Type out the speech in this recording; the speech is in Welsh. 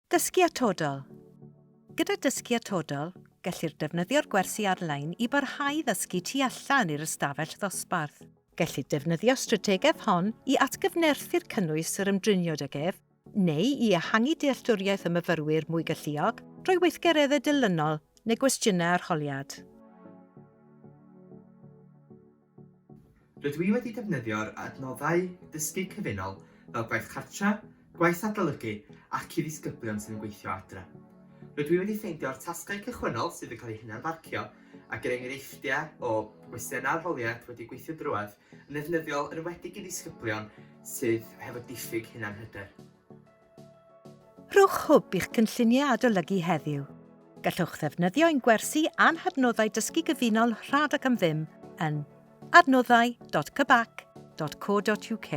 Dysgu atodol. Gyda dysgu atodol, gellir defnyddio'r gwersi ar-lein i barhau i ddysgu tu allan i'r ystafell ddosbarth. Gellid defnyddio'r strategaeth hon i atgyfnerthu'r cynnwys yr ymdriniwyd ag ef, neu i ehangu dealltwriaeth y myfyrwyr mwy galluog drwy weithgareddau dilynol neu gwestiynau arholiad. Rydw i wedi defnyddio'r adnoddau dysgu cyfunol fel gwaith cartre, gwaith adolygu ac i ddisgyblion sydd yn gweithio adre. Rydw i wedi ffeindio'r tasgau cychwynnol sydd yn cael eu hunan-farcio ac yr enghreifftiau o gwestiynau arholiad wedi gweithio drwodd yn ddefnyddiol yn enwedig i ddisgyblion sydd hefo diffyg hunanhyder. Rhowch hwb i'ch cynlluniau adolygu heddiw. Gallwch ddefnyddio ein gwersi a'n hadnoddau dysgu gyfunol rhad ac am ddim yn adnoddau.cybac.co.uk.